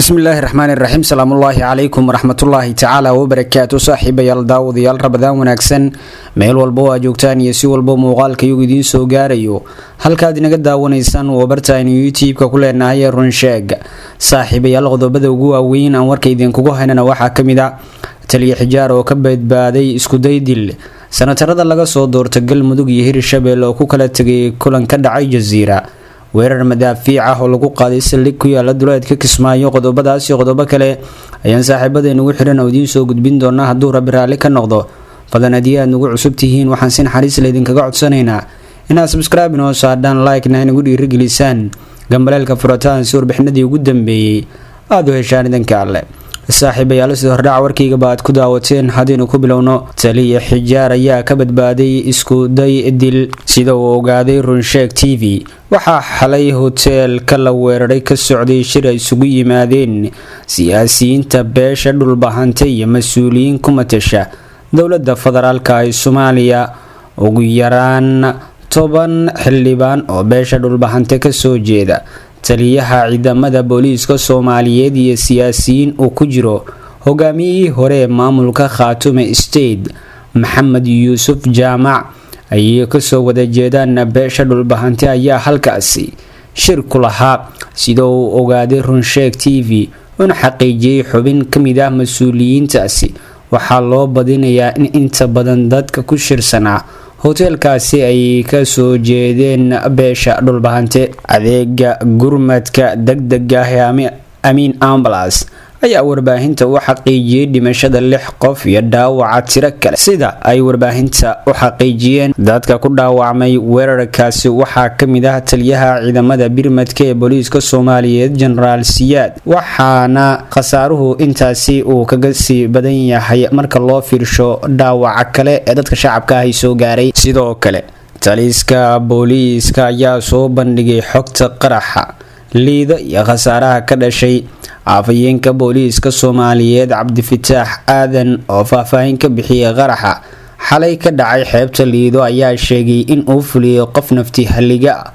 Bismillaahi raxmaani raxiim. Salaamullaahi calaykum waraxmatullaahi tacaala wabarakaatu. Saaxiibayaal, daawadayaal, Ramadaan wanaagsan meel walba oo aa joogtaan iyo si walba muuqaalka iyagu idiin soo gaarayo. Halkaad inaga daawanaysaan waa barta aynu YouTube-ka ku leenahay ee Runsheeg. Saaxiibayaal, qodobada ugu waaweyn aan warka idinkugu haynana waxaa kamid a taliya Xijaar oo ka badbaaday iskuday dil, sanatarada laga soo doorta Galmudug iyo Hirshabelle oo ku kala tegay kulan ka dhacay Jasiira, weerar madaafiic ah oo lagu qaaday saldhig ku yaala duleedka Kismaayo. Qodobadaas iyo qodobo kale ayaan saaxiibadeenugu xiran oo idiin soo gudbin doonaa hadduu Rabbi raalli ka noqdo. Badan haddii aad nagu cusub tihiin, waxaan si naxariis laydinkaga codsanaynaa inaad subscribe inoo saadhaan, like-na inagu dhiirigelisaan, gambaleelka furataan si warbixinadii ugu dambeeyey aada u heshaan idanka Alle. Saaxiibayaal, sida hordhaca warkaygaba aad ku daawateen, haddaynu ku bilowno, taliya Xijaar ayaa ka badbaaday isku day dil. Sida uu ogaaday Runsheeg TV, waxaa xalay hoteelka la weeraray ka socday shir ay isugu yimaadeen siyaasiyiinta beesha Dhulbahantay iyo mas-uuliyiin ku matasha dowladda federaalka ee Soomaaliya. Ugu yaraan 10 xildhibaan oo beesha Dhulbahante kasoo jeeda, taliyaha ciidamada booliiska Soomaaliyeed iyo siyaasiyiin uu ku jiro hogaamiyihii hore ee maamulka Khaatume State, Maxamed Yuusuf Jaamac, ayay kasoo wada jeedaan beesha Dhulbahante ayaa halkaasi shir ku lahaa. Sida uu ogaaday Runsheeg TV una xaqiijiyey xubin kamid ah mas-uuliyiintaasi, waxaa loo badinayaa in inta badan dadka ku shirsanaa hoteelkaasi ay kasoo jeedeen beesha Dhulbahante. Adeega gurmadka degdega ah ee Amiin Ambulance ayaa warbaahinta u xaqiijiyey dhimashada lix qof iyo dhaawaca tiro kale. Sida ay warbaahinta u xaqiijiyeen, dadka ku dhaawacmay weerarkaasi waxaa kamid ah taliyaha ciidamada birmadka ee booliiska Soomaaliyeed, Jenaraal Siyaad, waxaana khasaaruhu intaasi uu kaga sii badan yahay marka loo fiirsho dhaawaca kale ee dadka shacabka ahi soo gaaray. Sidoo kale, taliska booliiska ayaa soo bandhigay xogta qaraxa Liida iyo khasaaraha ka dhashay. Afhayeenka booliiska Soomaaliyeed, Cabdifataax Aadan, oo faahfaahin ka bixiyey qaraxa xalay ka dhacay xeebta Liido, ayaa sheegay in uu fuliyey qof nafti halliga ah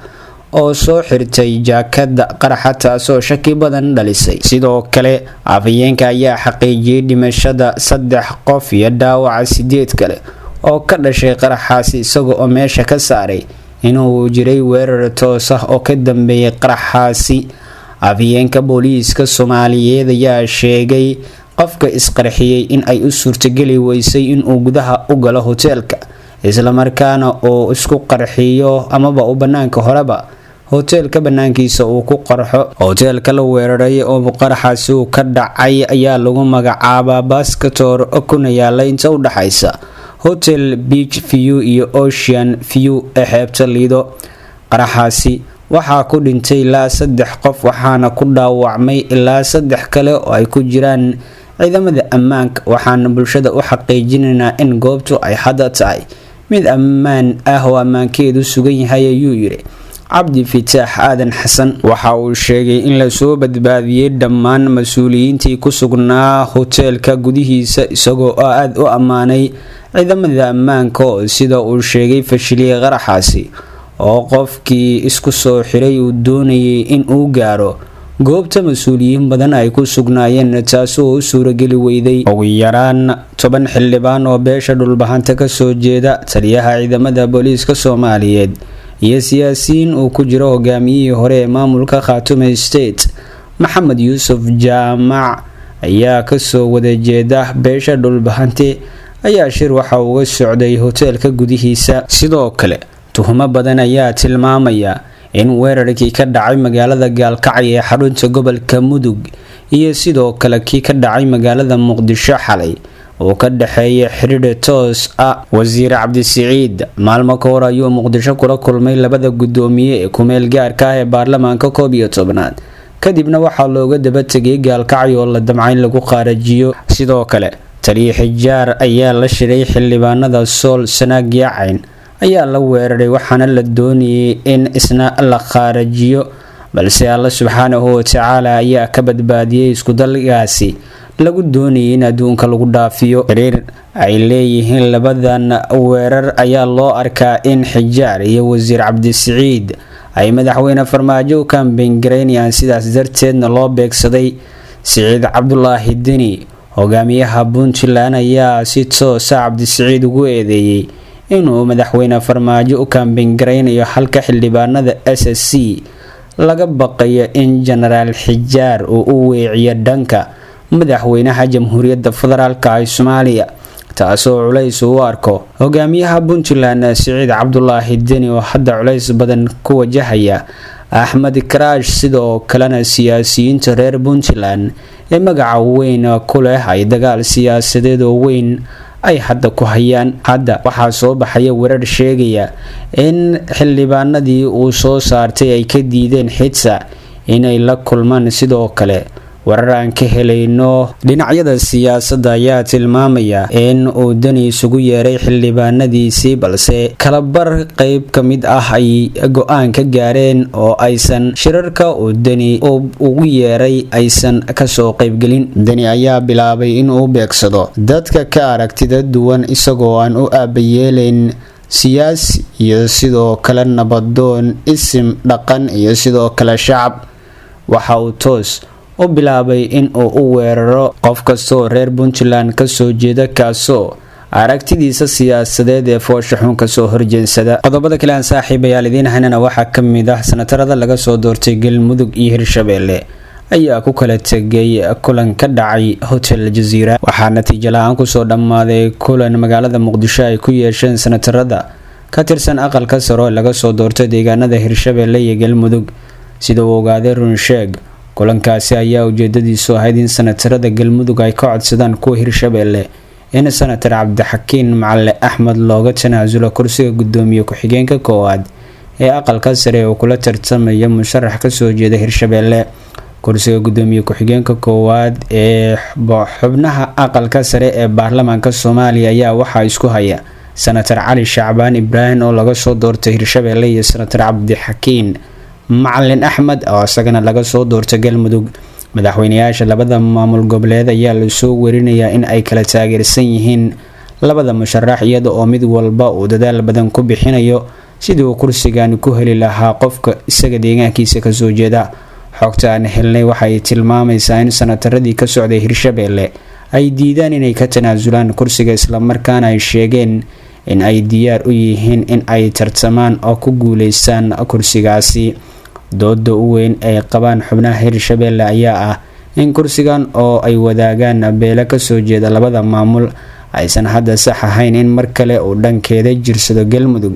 oo soo xirtay jaakada qaraxa, taasoo shaki badan dhalisay. Sidoo kale, afhayeenka ayaa xaqiijiyey dhimashada saddex qof iyo dhaawaca sideed kale oo ka dhashay qaraxaasi, isaga oo meesha ka saaray inuu jiray weerar toos ah oo ka dambeeyay qaraxaasi. Afhayeenka booliiska Soomaaliyeed ayaa sheegay qofka isqarxiyey in ay u suurtageli weysay inuu gudaha u galo hoteelka, islamarkaana uu isku qarxiyo amaba u banaanka horeba hoteelka banaankiisa uu ku qarxo. Hoteelka la weeraray oo qaraxaasi uu ka dhacay ayaa lagu magacaabaa Baskator, kuna yaala inta u dhaxaysa Hotel Beach View iyo Ocean View ee xeebta Liido. Qaraxaasi waxaa ku dhintay ilaa saddex qof, waxaana ku dhaawacmay ilaa saddex kale oo ay ku jiraan ciidamada ammaanka. Waxaana bulshada u xaqiijinaynaa in goobtu ay hadda tahay mid ammaan ah oo ammaankeedu sugan yahay, ayuu yidhi Cabdi Fitaax Aadan Xasan. Waxa uu sheegay in lasoo badbaadiyey dhammaan mas-uuliyiintii ku sugnaa hoteelka gudihiisa, isagoo oo aada u ammaanay ciidamada ammaanka oo sida uu sheegay fashiliyey qaraxaasi oo qofkii isku soo xiray uu doonayay in uu gaaro goobta mas-uuliyiin badan ay ku sugnaayeen, taasi oo u suurageli weyday. Ugu yaraan 10 xildhibaan oo beesha Dhulbahanta kasoo jeeda, taliyaha ciidamada booliiska Soomaaliyeed iyo siyaasiyiin uu ku jiro hogaamiyihii hore ee maamulka Khaatume State, Maxamed Yuusuf Jaamac, ayaa kasoo wada jeeda beesha Dhulbahante ayaa shir waxa uga socday hoteelka gudihiisa. Sidoo kale, tuhumo badan ayaa tilmaamaya in weerarkii ka dhacay magaalada Gaalkacyo ee xarunta gobolka Mudug iyo sidoo kale kii ka dhacay magaalada Muqdisho xalay uu ka dhexeeya xidhiidh toos ah. Wasiir Cabdisiciid maalmo ka hor ayuu Muqdisho kula kulmay labada guddoomiye ee kumeel gaarka ah ee baarlamaanka 11aad, kadibna waxaa looga daba tegay Gaalkacyo oo la damca in lagu qaarajiyo. Sidoo kale, taliya Xijaar ayaa la shiray xildhibaanada Sool, Sanaag iyo Cayn ayaa la weeraray, waxaana la doonayay in isna la khaarajiyo, balse Alla subxaanahu watacaala ayaa ka badbaadiyey iskudalgaasi lagu doonayay in adduunka lagu dhaafiyo. Xiriir ay leeyihiin labadan weerar ayaa loo arkaa in Xijaar iyo wasiir Cabdisiciid ay madaxweyne Farmaajo u kaambeyn garaynayaan, sidaas darteedna loo beegsaday. Siciid Cabdulaahi Deni, hogaamiyaha Puntland, ayaa si toosa Cabdisiciid ugu eedeeyey inuu Madaxweyne Farmaajo u kaambeyn garaynayo, halka xildhibaanada SSC laga baqayo in Jenaraal Xijaar uu u weeciyo dhanka madaxweynaha Jamhuuriyadda Federaalka ee Soomaaliya, taasoo culays uu arko hogaamiyaha Puntland Siciid Cabdulaahi Deni, oo hadda culays badan ku wajahaya Axmed Karaash. Sidoo kalena siyaasiyiinta reer Puntland ee magaca weyn ku leh ay dagaal siyaasadeed oo weyn ay hadda ku hayaan. Hadda waxaa soo baxaya warar sheegaya in xildhibaanadii uu soo saartay ay ka diideen xitsa inay la kulmaan. Sidoo kale warar aan ka helayno dhinacyada siyaasadda ayaa tilmaamaya in uu Deni isugu yeeray xildhibaanadiisii, balse kalabar qeyb ka mid ah ay go-aan ka gaareen oo aysan shirarka uu Deni ugu yeeray aysan kasoo qeybgelin. Deni ayaa bilaabay inuu beegsado dadka ka aragtida duwan, isagoo aan u aabayeeleyn siyaasi iyo sidoo kale nabadoon, isim dhaqan iyo sidoo kale shacab. Waxa uu toos u bilaabay in uu u weeraro qof kastaoo reer Puntland kasoo jeeda, kaasoo aragtidiisa siyaasadeed ee foosha xun kasoo horjeensada. Qodobada kale aan saaxiibayaal idiin haynana waxaa ka mid ah sanatarada laga soo doortay Galmudug iyo Hirshabeelle ayaa ku kala tegay kulan ka dhacay Hotel Jaziira. Waxaa natiijo la-aan kusoo dhammaaday kulan magaalada Muqdisho ay ku yeesheen sanatarada ka tirsan aqalka saro ee laga soo doortay deegaanada Hirshabeelle iyo Galmudug. Sida uu ogaaday Runsheeg, kulankaasi ayaa ujeedadiisu ahayd in sanatarada Galmudug ay ka codsadaan kuwa Hirshabeelle in Sanatar Cabdixakiin Macale Axmed looga tanaasulo kursiga gudoomiye ku-xigeenka koowaad ee aqalka sare ee uu kula tartamaya musharax kasoo jeeda Hirshabeelle. Kursiga gudoomiye ku-xigeenka koowaad ee xubnaha aqalka sare ee baarlamaanka Soomaaliya ayaa waxaa isku haya Sanatar Cali Shacbaan Ibraahim oo laga soo doortay Hirshabeelle iyo Sanatar Cabdixakiin Macalin Axmed oo isagana laga soo doortay Galmudug. Madaxweyneyaasha labada maamul goboleed ayaa lasoo werinayaa in ay kala taageersan yihiin labada musharax, iyada oo mid walba uu dadaal badan ku bixinayo sidii uu kursigan ku heli lahaa qofka isaga deegaankiisa kasoo jeeda. Xogta aan helnay waxay tilmaamaysaa in sanataradii ka socday Hirshabeelle ay diidaan inay ka tanaasulaan kursiga, islamarkaana ay sheegeen in ay diyaar u yihiin in ay tartamaan oo ku guuleystaan kursigaasi. Dooda u weyn ay qabaan xubnaha Hirshabeelle ayaa ah in kursigan oo ay wadaagaan beelo kasoo jeeda labada maamul aysan hadda sax ahayn in mar kale uu dhankeeda jirsado Galmudug,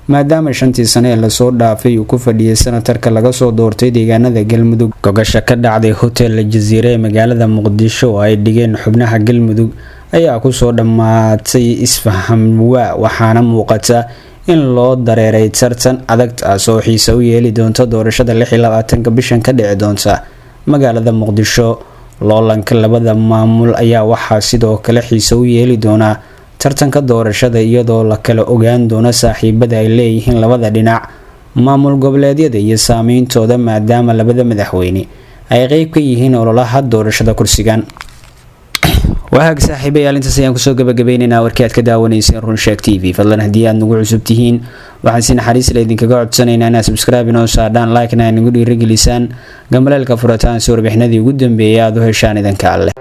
maadaama 5tii sano ee lasoo dhaafay uu ku fadhiyay sanatarka laga soo doortay deegaanada Galmudug. Gogasha ka dhacday Hotel Jaziire ee magaalada Muqdisho oo ay dhigeen xubnaha Galmudug ayaa kusoo dhammaatay isfaham waa, waxaana muuqata in loo dareeray tartan adag, taasoo xiise u yeeli doonta doorashada 26-ka bishan ka dhici doonta magaalada Muqdisho. Loolanka labada maamul ayaa waxaa sidoo kale xiise u yeeli doonaa tartanka doorashada, iyadoo la kala ogaan doono saaxiibada ay leeyihiin labada dhinac maamul goboleedyada iyo saameyntooda, maadaama labada madaxweyne ay qeyb ka yihiin ololaha doorashada kursigan. Wahaag saaxiibayaal, intaas ayaan kusoo gabagabeynaynaa warkii aad ka daawanayseen Runsheeg TV. Fadlan haddii aad nagu cusub tihiin, waxaan si naxariis le idinkaga codsanaynaa inaad subscribe inoo saadhaan, like-na nagu dhiirigelisaan, gambaleelka furataan si warbixinadii ugu dambeeyay aad u heshaan. Idanka Alleh.